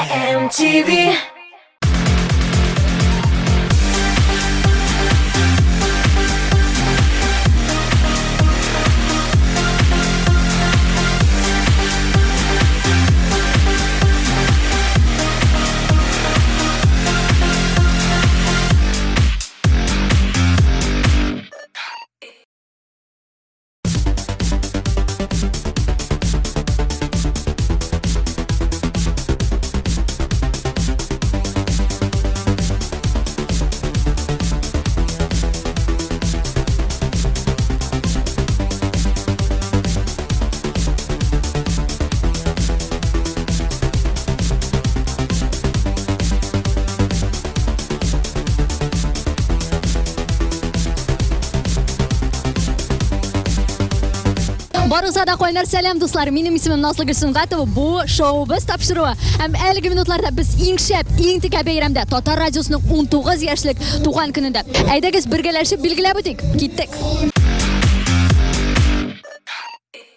MTV. Барыгызга да кайнар сәлам, дуслар. Минем исемем Назлы Гөлсөнгатова. Бу шоуыбыз тапшыруы. Һәм әлеге минутларда без иң шәп, иң текә бәйрәмдә Татар радиосының 19 яшьлек туган көнендә. Әйдәгез бергәләшеп билгеләп үтик. Киттек.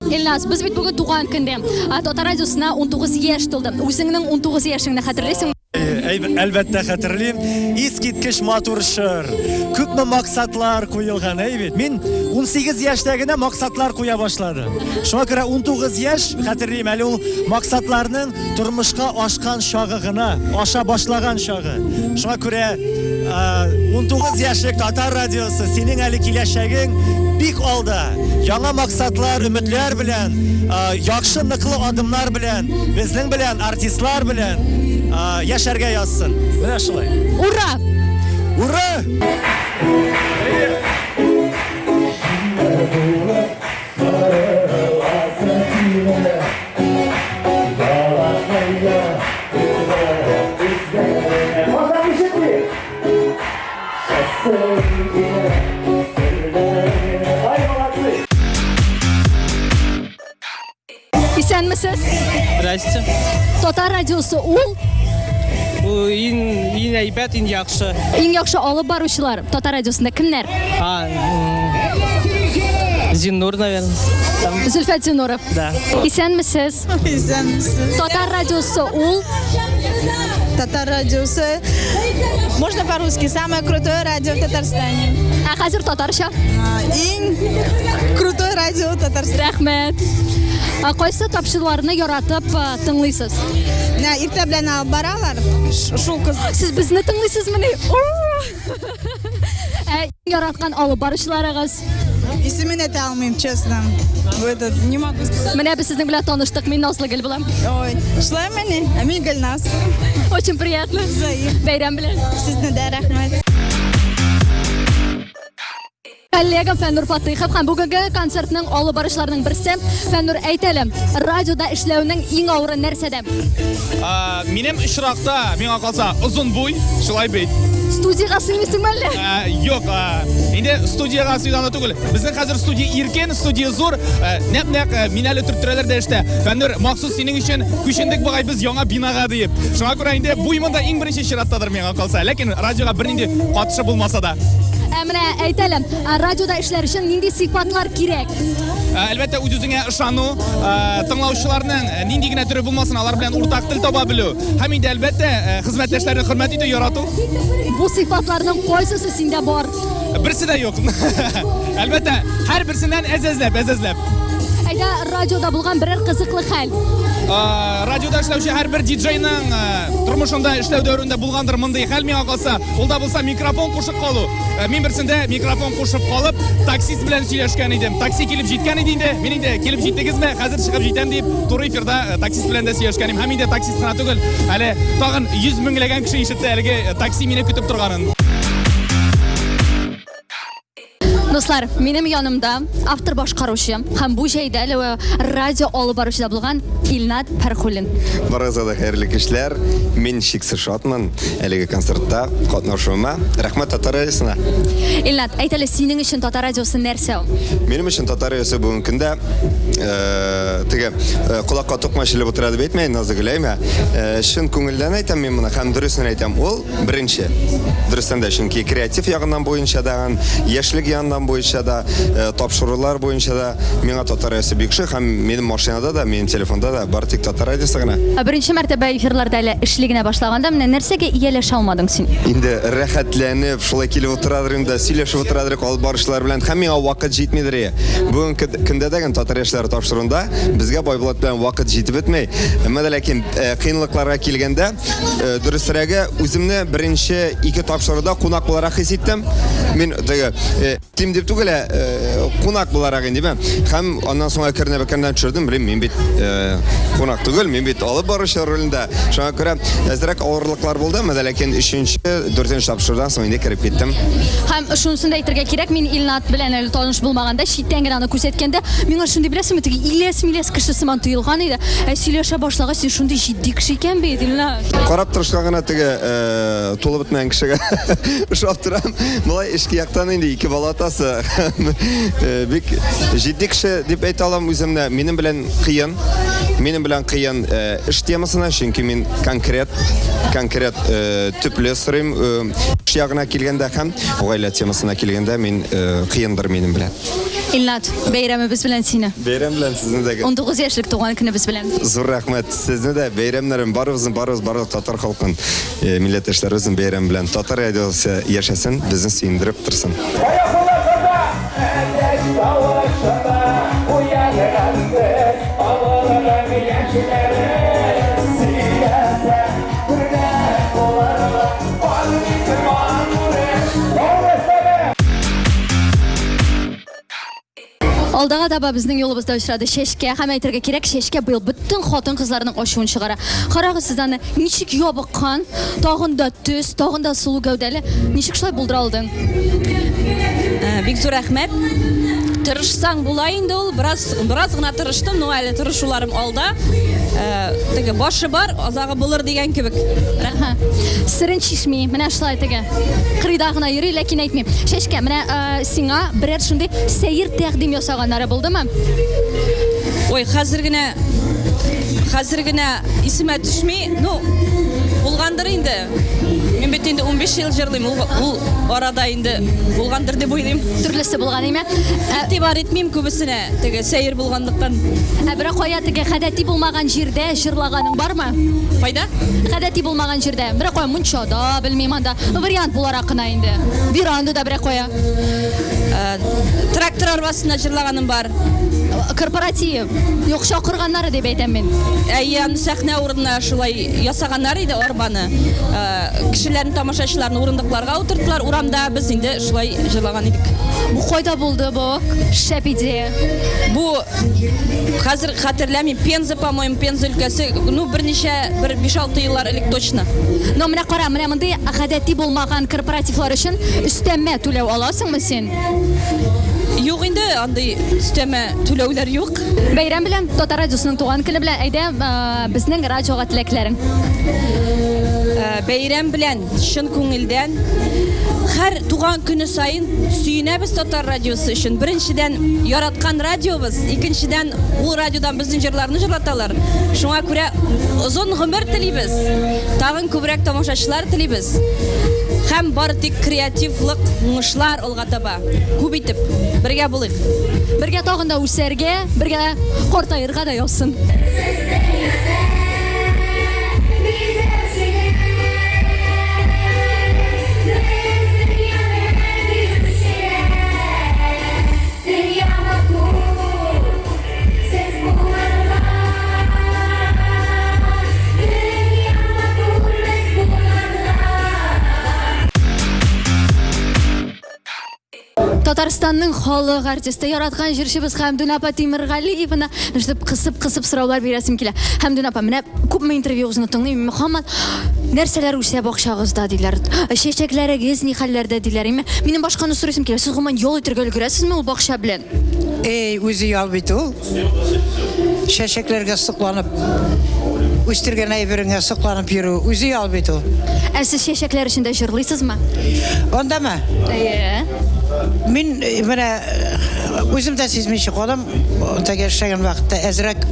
Илназ, без бит бүген туган көндә. Татар радиосына 19 яшь тулды. Үзеңнең 19 яшеңне хәтерлисеңме? Әлбәттә хәтерлим. Искиткеч матур чор. Күпме максатлар куелган, әй бит. Мин 18 яшьтә генә максатлар куя башладым. Шуңа күрә 19 яшь хәтерлим, әле ул максатларның тормышка ашкан чагы гына, аша башлаган чагы. Шуңа күрә 19 яшьлек Татар радиосы, синең әле киләчәгең бик алда. Яңа максатлар, өметләр белән, яхшы ныклы адымнар белән, безнең белән, артистлар белән яшәргә язсын. Менә шулай. Ура! Ура! Исәнмесез. Здрасте. Татар радиосы ул Бу иң иң әйбәт, иң яхшы. Иң яхшы алып баручылар Татар радиосында кемнәр? А, Зиннур, наверное. Там. Зөлфәт Зиннуров. Да. Исәнмесез. Исәнмесез. Татар радиосы ул Татар радиосы. Можно по-русски? Самое крутое радио в Татарстане. Ә хәзер татарча. Иң крутой радио Татарстан. Рәхмәт. Кайсы тапшыруларны яратып тыңлыйсыз? Менә иртә белән алып баралар. Шул кыз. Сез безне тыңлыйсызмыни? Ә яраткан алып баручыларыгыз? Исемен әйтә алмыйм, честно. В этот не могу сказать. Менә без сезнең белән таныштык. Мин Назлыгөл булам. Ой, шулаймыни? Ә мин Гөлназ. Очень приятно. Взаим. Бәйрәм белән. Сезне дә рәхмәт. Коллегам Фәннур Фатыйхов һәм бүгенге концертның алып баручыларының берсе. Фәннур, әйт әле, радиода эшләүнең иң авыры нәрсәдә? Минем очракта, миңа калса, озын буй, шулай бит. Студиягә сыймыйсыңмы әллә? Юк, инде студиягә сыйганда түгел. Безнең хәзер студия иркен, студия зур. Нәп-нәк мине әле төрттерәләр дә эштә. Фәннур, махсус синең өчен күчендек бугай без яңа бинага диеп. Шуңа күрә инде буй монда иң беренче чираттадыр миңа калса. Ләкин радиога бернинди катышы булмаса да. Ә менә әйт әле, радиода эшләр өчен нинди сыйфатлар кирәк? Әлбәттә, үз-үзеңә ышану, тыңлаучыларның нинди генә төре булмасын, алар белән уртак тел таба белү һәм инде, әлбәттә, хезмәттәшләрне хөрмәт итү, ярату. Бу сыйфатларның кайсысы синдә бар? Берсе дә юк. Әлбәттә, һәрберсеннән әз-әзләп, әз-әзләп. Әйдә, радиода булган берәр кызыклы хәл. Радиода эшләүче һәрбер диджейның тормышында эшләү дәверендә булгандыр мондый хәл миңа калса. Ул да булса микрофон кушып калу. Мин берсендә микрофон кушып калып, таксист белән сөйләшкән идем. Такси килеп җиткән иде инде. Мин инде килеп җиттегезме, хәзер чыгып җитәм дип, туры эфирда таксист белән дә сөйләшкән идем. Һәм инде таксист кына түгел, әле тагын 100 меңләгән кеше ишетте әлеге такси мине көтеп торганын. Дуслар, минем янымда автор башкаручы һәм бу җәйдә әле радио алып баручы да булган Илнат Фәрхуллин. Барыгызга да хәерле кичләр. Мин чиксез шатмын әлеге концертта катнашуыма. Рәхмәт Татар радиосына. Илнат, әйт әле, синең өчен Татар радиосы нәрсә ул? Минем өчен Татар радиосы бүгенге көндә э, теге э, колакка токмач элеп утыра дип әйтмәйм, Назлыгөл, әйме? Э, чын күңелдән әйтәм мин моны һәм дөресен әйтәм. Ул Беренче. Дөрестән дә, чөнки креатив ягыннан буенча да, яшьлек ягыннан Програм буенча да, тапшырулар буенча да миңа Татар радиосы бик ошый һәм минем машинада да, минем телефонда да бары тик Татар радиосы гына. Ә беренче мәртәбә эфирларда әле эшли генә башлаганда, менә нәрсәгә ияләшә алмадың син? Инде рәхәтләнеп, шулай килеп утырадыр инде, сөйләшеп утырадыр алып баручылар белән һәм миңа вакыт җитмидер. Бүгенге көндә дә Татар яшьләре тапшыруында безгә Байбулат белән вакыт җитеп бетми. Әмма дә ләкин кыенлыкларга килгәндә, Дөресрәге, үземне беренче ике тапшыруда кунак буларак хис иттем. Мин теге тим дип түгел, ә кунак буларак инде, Һәм аннан соң әкренләп әкренләп төшердем, белим, мин бит кунак түгел, мин бит алып баручы ролендә. Шуңа күрә әзрәк авырлыклар булды, әмма дә ләкин өченче, дүртенче тапшырудан соң инде кереп киттем. Һәм шунысын да әйтергә кирәк, мин Илнат белән әле таныш булмаганда, читтән генә аны күзәткәндә, миңа шундый, беләсеңме, теге иләс-миләс кеше сыман тоелган иде. Ә сөйләшә башлагач, син шундый җитди кеше икән бит, Илнар. Карап торышка гына теге э, тулып бетмәгән кешегә ошап торам. Болай эчке яктан инде ике бала атасы. Э, бик җитди кеше дип әйтә алам үземне. Минем белән кыен. Минем белән кыен э, эш темасына, чөнки мин конкрет, конкрет э, төпле сорыйм. Эш ягына килгәндә һәм гаилә темасына килгәндә мин кыендыр минем белән. Илнат, бәйрәмебез белән сине. Бәйрәм белән сезне дә. 19 яшьлек туган көнебез белән. Зур рәхмәт сезне дә, бәйрәмнәрен барыбызны, барыбыз, барлык татар халкын, э, милләттәшләребезне бәйрәм белән. Татар радиосы яшәсен, безне сөендереп торсын. Алдага таба безнең юлыбызда очрады Чәчкә. Һәм әйтергә кирәк, Чәчкә быел бөтен хатын-кызларның ачуын чыгара. Карагыз сез аны, ничек ябыккан, тагын да төз, тагын да сылу гәүдәле. Ничек шулай булдыра алдың? Э, бик зур рәхмәт. Тырышсаң була инде ул. Бераз, бераз гына тырыштым, но әле тырышуларым алда. Э, теге башы бар, азагы булыр дигән кебек. Рәхмәт. Серен чишми, менә шулай теге. Кырыйда гына йөри, ләкин әйтми. Чәчкә, менә э, сиңа берәр шундый сәер тәкъдим ясаганнары булдымы? Ой, хәзер генә хәзер генә исемә төшми. Ну, булгандыр инде. Мин бит инде 15 ел җырлыйм. Ул, ул арада инде булгандыр дип уйлыйм. Төрлесе булган име? Ә, Игътибар итмим күбесенә, теге сәер булганлыктан. Ә берәр кая теге гадәти булмаган җирдә җырлаганың бармы? Кайда? Гадәти булмаган җирдә. Берәр кая мунчада, белмим анда. Вариант буларак кына инде. Верандада берәр кая. Э, трактор арбасында җырлаганым бар. Корпоратив. Юк, чакырганнары дип әйтәм мин. Әйе, аны сәхнә урынына шулай ясаганнар иде арбаны. Э, кешеләрне, тамашачыларны урындыкларга утырттылар. Урамда без инде шулай җырлаган идек. Бу кайда булды бу? Шәп идея. Бу хәзер хәтерләмим. Пенза, по-моему, Пенза өлкәсе. Ну, берничә, бер 5-6 еллар элек точно. Но менә кара, менә мондый гадәти булмаган корпоративлар өчен өстәмә түләү аласыңмы син? Юк инде, андый өстәмә түләүләр юк. Бәйрәм белән, Татар радиосының туган көне белән, әйдә, безнең радиога теләкләрең. Бәйрәм белән, чын күңелдән. Һәр туган көне саен сөенәбез Татар радиосы өчен. Беренчедән, яраткан радиобыз, икенчедән, ул радиодан безнең җырларны җырлаталар. Шуңа күрә озын гомер телибез. Тагын күбрәк тамашачылар телибез. Һәм бары тик креативлык, уңышлар алга таба. Күп итеп, бергә булыйк. Бергә тагын да үсәргә, бергә картаерга да язсын. Татарстанның халык артисты, яраткан җырчыбыз Хәмдүн апа Тимергалиевна нишләп кысып-кысып сораулар бирәсем килә. Хәмдүн апа, менә күпме интервьюгызны тыңлыйм, һаман нәрсәләр үсә бакчагызда диләр. Чәчәкләрегез ни хәлләрдә диләр. Минем башканы сорыйсым килә. Сез гомумән ял итәргә өлгерәсезме ул бакча белән? Эй, үзе ял бит ул. Чәчәкләргә сокланып, үстергән әйбереңә сокланып йөрү, үзе ял бит ул. Ә сез чәчәкләр өчен дә җырлыйсызмы? Андамы? Әйе. Мин э, менә э, үзем дә сизмичә калам, теге эшләгән вакытта әзрәк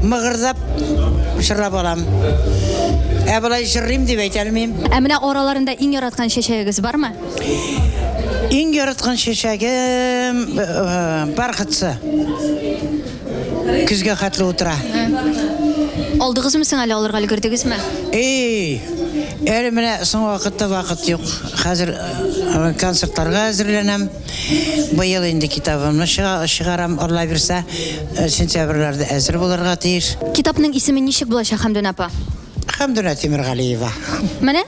мыгырдап җырлап алам. Ә болай җырлыйм дип әйтә алмыйм. Ә менә араларында иң яраткан чәчәгегез бармы? Иң яраткан чәчәгем. Китабым Бархатцы. Көзгә хәтле утыра. Алдыгызмы соң әле, алырга өлгердегезме? Эй, әле менә соңгы вакытта вакыт юк. Хәзер концертларга әзерләнәм. Быел инде китабымны чыгарам, Алла бирсә, сентябрьләрдә әзер булырга тиеш. Китапның исеме ничек булачак, Хәмдүнә апа? Хәмдүнә Тимергалиева. Менә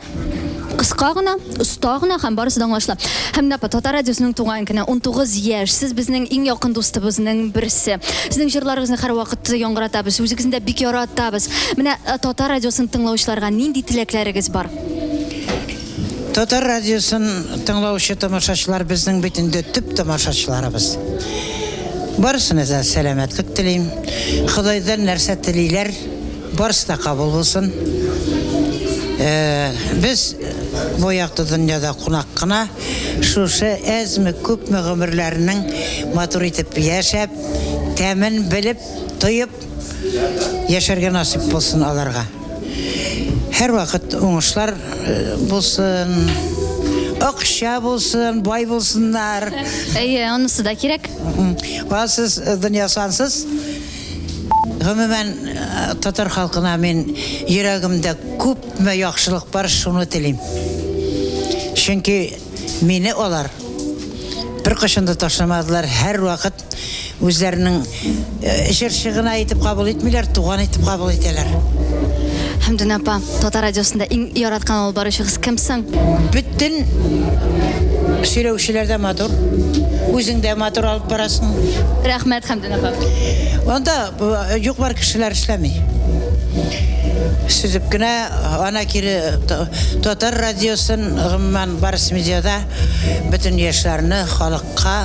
кыска гына, оста гына һәм барысы да аңлашыла. Хәмдүнә апа, Татар радиосының туган көне, 19 яшь. Сез безнең иң якын дустыбызның берсе. Сезнең җырларыгызны һәрвакыт яңгыратабыз, үзегезне дә бик яратабыз. Менә э, Татар радиосын тыңлаучыларга нинди теләкләрегез бар? Татар радиосын тыңлаучы тамашачылар безнең бит инде төп тамашачыларыбыз. Барысына да сәламәтлек телим. Ходайдан нәрсә телиләр, Барысы да кабул булсын. Без бу якты дөньяда кунак кына. Шушы әзме, күпме гомерләренең матур итеп яшәп, тәмен белеп, тоеп яшәргә насыйп булсын аларга. Һәрвакыт уңышлар булсын, акча булсын, бай булсыннар. Әйе, анысы да кирәк. Ансыз дөнья сансыз. Гомумән, татар халкына мин йөрәгемдә күпме яхшылык бар, шуны телим. Чөнки мине алар беркайчан да ташламадылар, һәрвакыт үзләренең җырчы гына итеп кабул итмиләр, туган итеп кабул итәләр. Хәмдүнә апа, Татар радиосында иң яраткан алып баручыгыз кем соң? Бөтен сөйләүчеләр дә матур. Үзең дә матур алып барасың. Рәхмәт, Хәмдүнә апа. Анда юк-бар кешеләр эшләми. Сөзеп кенә, ана кире татар радиосын, гомумән, Барс медиада бөтен яшьләрне халыкка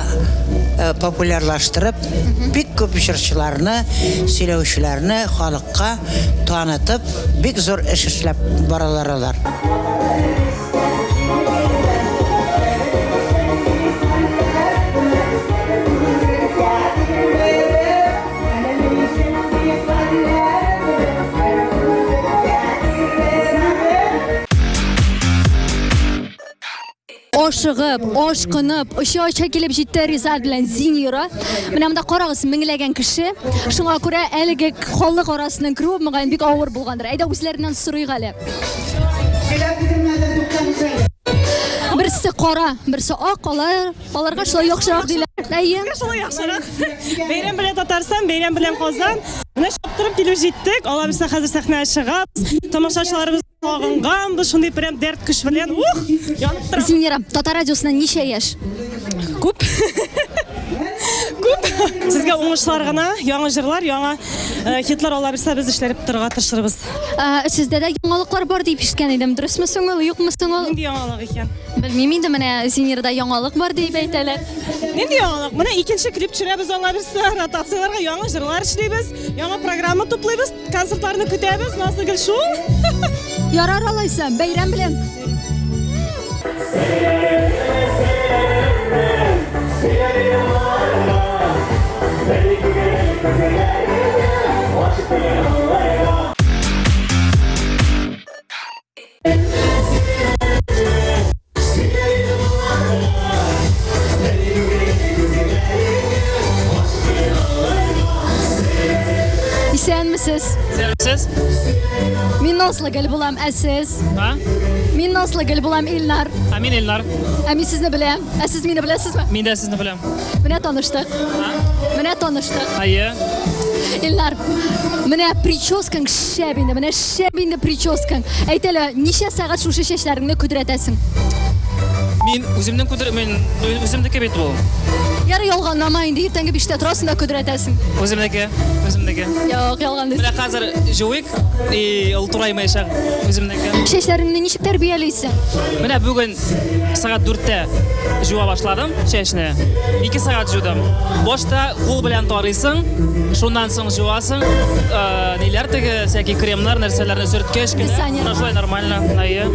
популярлаштырып, бик күп җырчыларны, сөйләүчеләрне халыкка танытып, бик зур эш эшләп баралар алар. Ашыгып, ашкынып, оча-оча килеп җитте Ризат белән Зинира. Менә монда карагыз, меңләгән кеше. Шуңа күрә әлеге халык арасыннан керү мөгаен бик авыр булгандыр. Әйдә үзләреннән сорыйк әле. Берсе кара, берсе ак, алар аларга шулай яхшырак диләр. Әйе. Шулай яхшырак. Бәйрәм белән Татарстан, бәйрәм белән Казан. Менә чаптырып килеп җиттек. Алла бирсә, хәзер сәхнәгә чыгабыз. Тамашачыларыбыз сагынганбыз, шундый прям дәрт көч белән. Ух, янып тора. Зинира, Татар радиосына ничә яшь? Күп. Күп. Сезгә уңышлар гына, яңа җырлар, яңа э, хитлар Алла бирсә, без эшләп торырга тырышырбыз. Ә, сездә дә яңалыклар бар дип ишеткән идем. Дөресме соң ул, юкмы соң ул? Нинди яңалык икән? Белмим инде, менә Зинирда яңалык бар дип әйтәләр. Нинди яңалык? Менә икенче клип төшерәбез Алла бирсә, ротацияләргә яңа җырлар эшлибез, яңа программа туплыйбыз, концертларны көтәбез. Назлыгөл шул. Ярар алайса, бәйрәм белән. Исәнмесез. Исәнмесез. Мин Назлы Гөл булам, ә сез? А? Мин Назлы Гөл булам, Илнар. Ә мин Илнар. Ә мин сезне беләм. Ә сез мине беләсезме? Мин дә сезне беләм. Менә таныштык. Менә таныштык. Әйе. Илнар, менә прическаң шәп инде, менә шәп инде прическаң. Әйт әле, ничә сәгать шушы чәчләреңне көдрәтәсең? Мин үземнең күдер, мин үземнеке бит бу. Ярый ялганлама инде, иртәнге биштә торасың да көдрәтәсең. Үземнеке, үземнеке. Юк, ялган дисең. Менә хәзер җуыйк, и ул тураймаячак, үземнеке. Чәчләреңне ничек тәрбиялисең? Менә бүген Сәгать дүрттә җуа башладым чәчне. Ике сәгать җудым. Башта кул белән тарыйсың, шуннан соң җуасың. Э, ниләр теге всякие кремнар, нәрсәләрне сөрткәч кенә. Кондиционер. Менә шулай нормально. Әйе.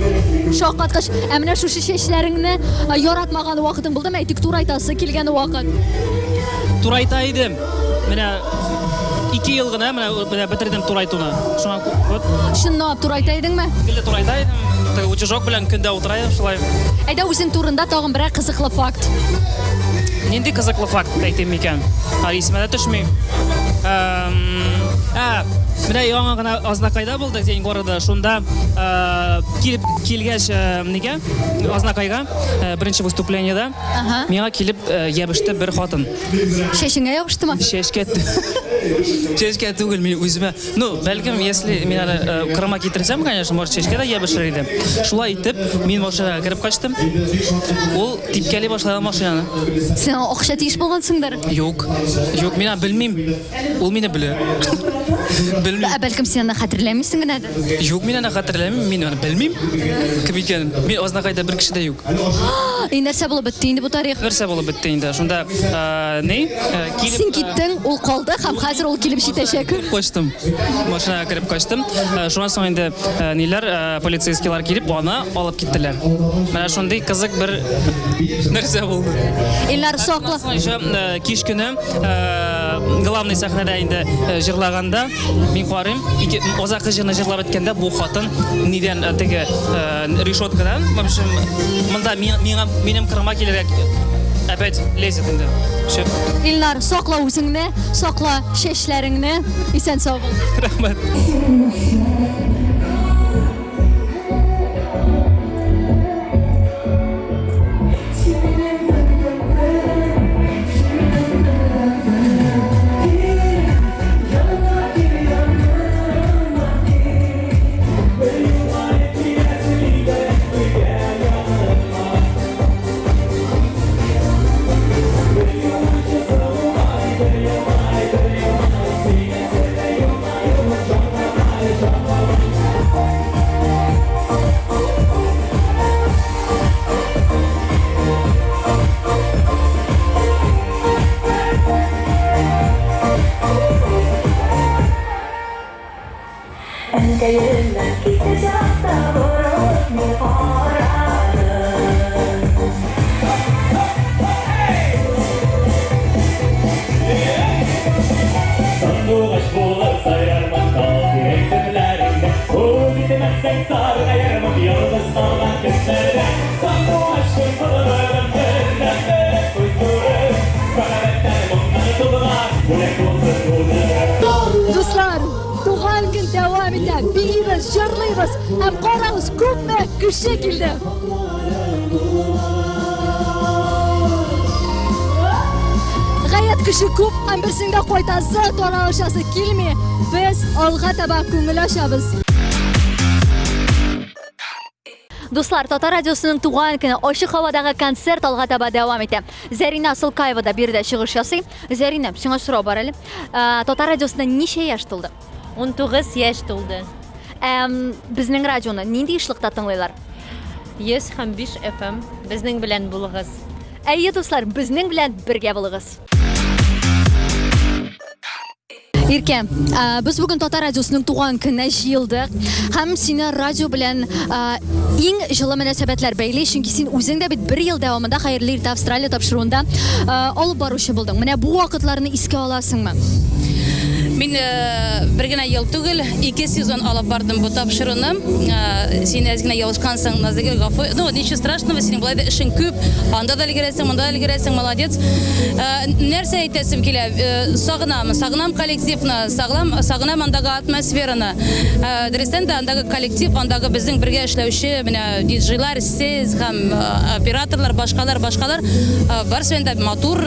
Шаккаткыч. Ә менә шушы чәчләреңне э, яратмаган вакытың булдымы? Әйтик, турайтасы килгән вакыт. Турайта идем. Менә ике ел гына менә менә бетердем турайтуны. Шуңа вот Чынлап турайта идеңме? гел дә турайта идем. Теге утюжок белән көндә утыра идем шулай. Әйдә үзең турында тагын берәр кызыклы факт. Нинди кызыклы факт әйтим микән? Әле исемә дә төшми. Ә, менә яңа гына Азнакайда булдык, День города. Шунда килеп килгәч, нигә? Азнакайга беренче выступлениедә миңа килеп ябышты бер хатын. Чәчеңә ябыштымы? Чәчкә Чәчкә түгел, мин үземә. Ну, бәлкем, если мин әле э, кырыма китерсәм, конечно, может, чәчкә дә ябышыр иде. Шулай итеп, мин машинага кереп качтым. Ул типкәли башлады машинаны. Син аңа акча тиеш булгансыңдыр. Юк. Юк, мин аны белмим. Ул мине белә. Белмим. Ә бәлкем син аны хәтерләмисең генәдер? Юк, мин аны хәтерләмим, мин аны белмим. Кем икәнен. Мин Азнакайда бер кеше дә юк. И нәрсә булып бетте инде бу тарих? Нәрсә булып бетте инде? Шунда ни? Килеп, Син киттең, ул калды һәм хәзер ул килеп җитәчәк. Качтым. Машинага кереп качтым. Шуннан соң инде ниләр, полицейскийлар килеп, аны алып киттеләр. Менә шундый кызык бер нәрсә булды. Илнар, сакла. Еще кич көне главный сәхнәдә инде җырлаганда мин карыйм, ике азаккы җырны җырлап беткәндә бу хатын нидән теге решеткадан, в общем, монда миңа минем кырыма килергә опять лезет инде. Все. Илнар, сакла үзеңне, сакла чәчләреңне. Исән сау бул. Рәхмәт. Дуслар, туган көн дәвам итә. Биибез, җырлыйбыз һәм карагыз, күпме кеше килде. Гаять кеше күп һәм берсендә кайтасы, таралышасы килми. Без алга таба күңел ачабыз. Дуслар, Татар радиосының туган көне ачык һавадагы концерт алга таба дәвам итә. Зәринә Асылкаева да биредә чыгыш ясый. Зәринә, сиңа сорау бар әле. Ә, Татар радиосына ничә яшь тулды? 19 яшь тулды. Әм, безнең радионы нинди ешлыкта тыңлыйлар? 100 һәм 5 FM. Безнең белән булыгыз. Әйе, дуслар, безнең белән бергә булыгыз. Иркә, без бүген Татар радиосының туган көненә җыелдык һәм сине радио белән иң җылы мөнәсәбәтләр бәйли, чөнки син үзең дә бит бер ел дәвамында Хәерле иртә Австралия тапшыруында алып баручы булдың. Менә бу вакытларны искә аласыңмы? Мин бер генә ел түгел, ике сезон алып бардым бу тапшыруны. Син әз генә ялгышкансың, Назлыгөл, гафу. Ну, ничего страшного, синең болай да эшең күп. Анда да өлгерәсең, монда да өлгерәсең, молодец. Нәрсә әйтәсем килә? Сагынам, сагынам коллективны, сагынам, сагынам андагы атмосфераны. Дөрестән дә андагы коллектив, андагы безнең бергә эшләүче менә диджейлар, сез һәм операторлар, башкалар, башкалар барысы белән дә матур,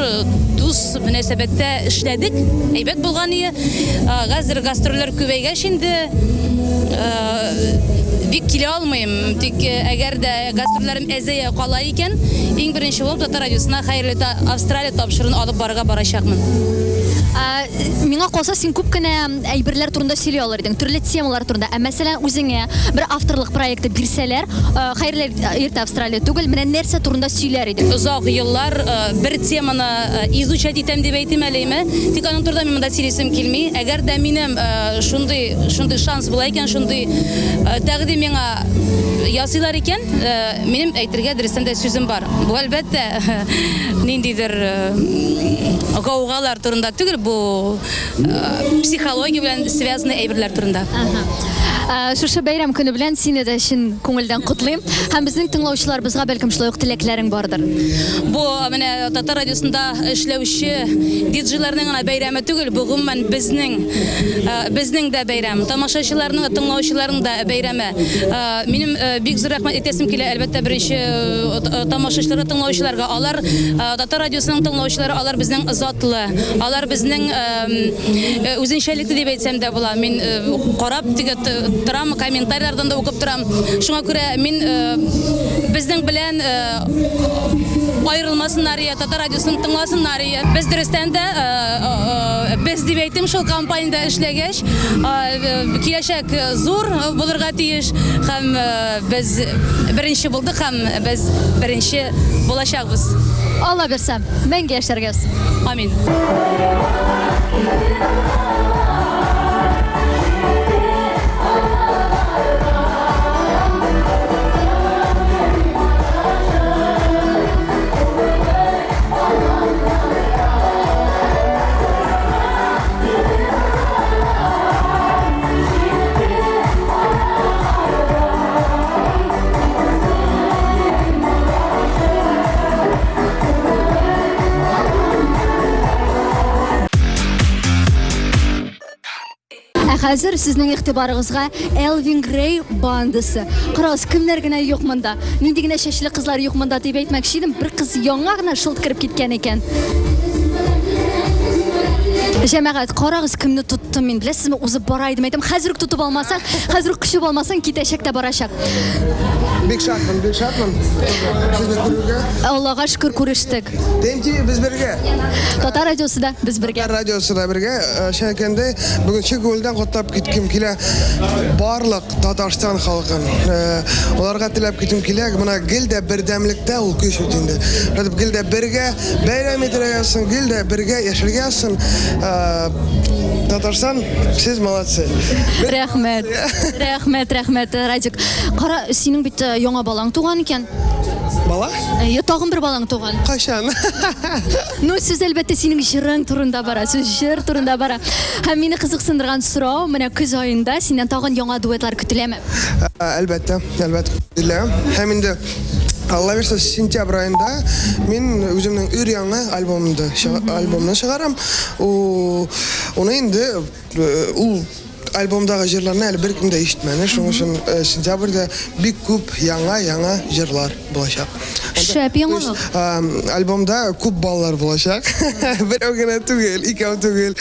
дус мөнәсәбәттә эшләдек. Әйбәт булган ие. Хәзер гастрольләр күбәйгәч инде бик килә алмыйм. Тик әгәр дә гастрольләрем әзәя кала икән, иң беренче булып Татар радиосына Хәерле та Австралия тапшыруын алып барырга барачакмын. Миңа калса, син күп кенә әйберләр турында сөйли алыр идең, төрле темалар турында. Ә мәсәлән, үзеңә бер авторлык проекты бирсәләр, Хәерле иртә Австралия түгел, менә нәрсә турында сөйләр идең? Озак еллар бер теманы изучать итәм дип әйтим әле, име. Тик аның турында мин монда сөйлисем килми. Әгәр дә минем шундый, шундый шанс була икән, шундый тәкъдим миңа ясыйлар икән, Минем әйтергә дөрестән дә сүзем бар. Бу, әлбәттә, ниндидер гаугалар турында түгел, бу психология белән связанный әйберләр турында. Ә, Шушы бәйрәм көне белән сине дә чын күңелдән котлыйм. Һәм безнең тыңлаучыларыбызга бәлкем шулай ук теләкләрең бардыр. Бу менә татар радиосында эшләүче диджейларның гына бәйрәме түгел, бу гомумән безнең э, безнең дә бәйрәм, тамашачыларның да, тыңлаучыларның да бәйрәме. Э, Минем э, бик зур рәхмәт әйтәсем килә, әлбәттә, беренче тамашачыларга, тыңлаучыларга. Алар татар радиосының тыңлаучылары, алар безнең затлы, алар безнең үзенчәлекле дип әйтсәм дә була. Мин карап теге торам, комментарийлардан да укып торам. Шуңа күрә мин безнең белән аерылмасыннар ия, татар радиосын тыңласыннар ия. Без дөрестән дә без дип әйтим, шул компаниядә эшләгәч, киләчәк зур булырга тиеш һәм без беренче булдык һәм без беренче булачакбыз. Алла бирсә, мәңге яшәргә язсын. Амин. Ә хәзер сезнең игътибарыгызга Элвин Грей бандасы. Карагыз, кемнәр генә юк монда. Нинди генә чәчле кызлар юк монда дип әйтмәкче идем, бер кыз яңа гына шылт кереп киткән икән. Җәмәгать, карагыз, кемне тоттым мин. Беләсезме, узып бара идем. Әйтәм, хәзер үк тотып алмасаң, хәзер үк кочып алмасаң, китәчәк тә барачак. Бик шатмын, бик шатмын. Сезне күрүгә. Аллага шөкер, күрештек. ТМТ без бергә. Татар радиосы да без бергә. Татар радиосы да бергә. Шәкәндә бүген чын күңелдән котлап киткем килә барлык Татарстан халкын. Аларга теләп китем килә. Менә гел дә бердәмлектә ул көч бит инде. Шулай гел дә бергә бәйрәм итәргә язсын, гел дә бергә яшәргә язсын. Татарстан, сез молодцы. Рәхмәт. Рәхмәт, рәхмәт, Радик. Кара, синең бит яңа балаң туган икән. Бала? Әйе, тагын бер балаң туган. Кайчан? Ну, сүз әлбәттә синең җырың турында бара, сүз җыр турында бара. Һәм мине кызыксындырган сорау, менә көз аенда синнән тагын яңа дуэтлар көтеләме? Әлбәттә, әлбәттә көтелә. Һәм инде Алла бирсә, сентябрь аенда мин үземнең өр яңа альбомымды, альбомны чыгарам. Уны инде ул альбомдагы җырларны әле беркем дә ишетмәде. Шуның өчен сентябрьдә бик күп яңа-яңа җырлар булачак. Шәп яңалык. Альбомда күп балалар булачак. Берәү генә түгел, икәү түгел.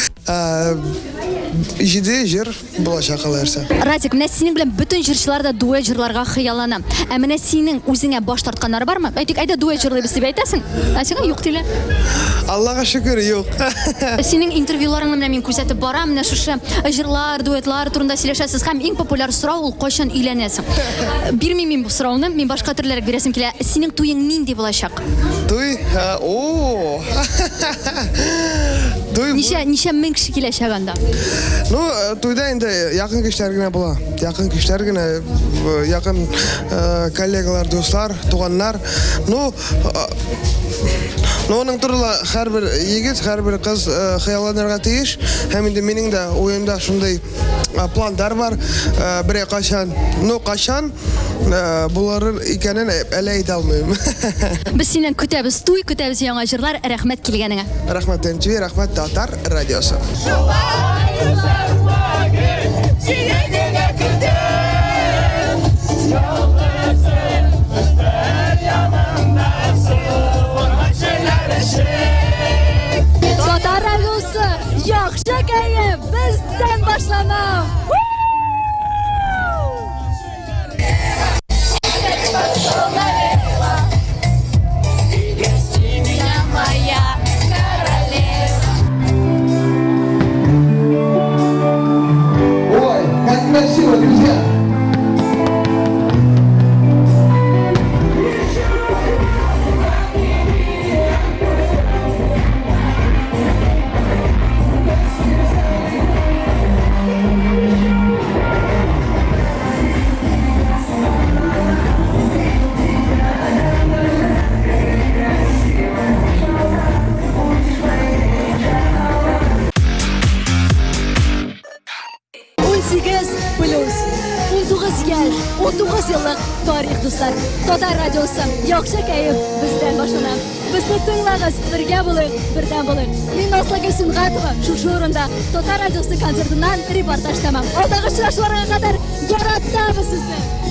Җиде җыр булачак алай булса. Радик, менә синең белән бөтен җырчылар да дуэт җырларга хыяллана. Ә менә синең үзеңә баш тартканнары бармы? Әйтик, әйдә дуэт җырлыйбыз дип әйтәсең, ә сиңа юк диләр. Аллага шөкер, юк. Синең интервьюларыңны менә мин күзәтеп барам, менә шушы җырлар, дуэтлар турында сөйләшәсез һәм иң популяр сорау ул кайчан өйләнәсең? Бирмим мин бу сорауны, мин башка төрлерәк бирәсем килә. Синең туең нинди булачак? Туй, о, туй. Ничә, ничә мең кеше киләчәк анда? Ну, туйда инде якын кешеләр генә була. Якын кешеләр генә, якын коллегалар, дуслар, туганнар. Ну, ну, аның турында һәрбер егет, һәрбер кыз хыялланырга тиеш. Һәм инде минем дә уемда шундый пландар бар. Берәй кайчан, ну, кайчан булыр икәнен әле әйтә алмыйм. Без синнән көтәбез туй, көтәбез яңа җырлар. Рәхмәт килгәнеңә. Рәхмәт MTV, рәхмәт Татар радиосы. Татар радиосы, яхшы кәеф бездән башлана. Ой, как красиво! еллык тарих, дуслар. Татар радиосы, яхшы кәеф бездән башлана. Безне тыңлагыз, бергә булыйк, бердәм булыйк. Мин Назлыгөл Сөнгатова, шушы урында Татар радиосы концертыннан репортаж тәмам. Алдагы очрашуларга кадәр яратабыз сезне!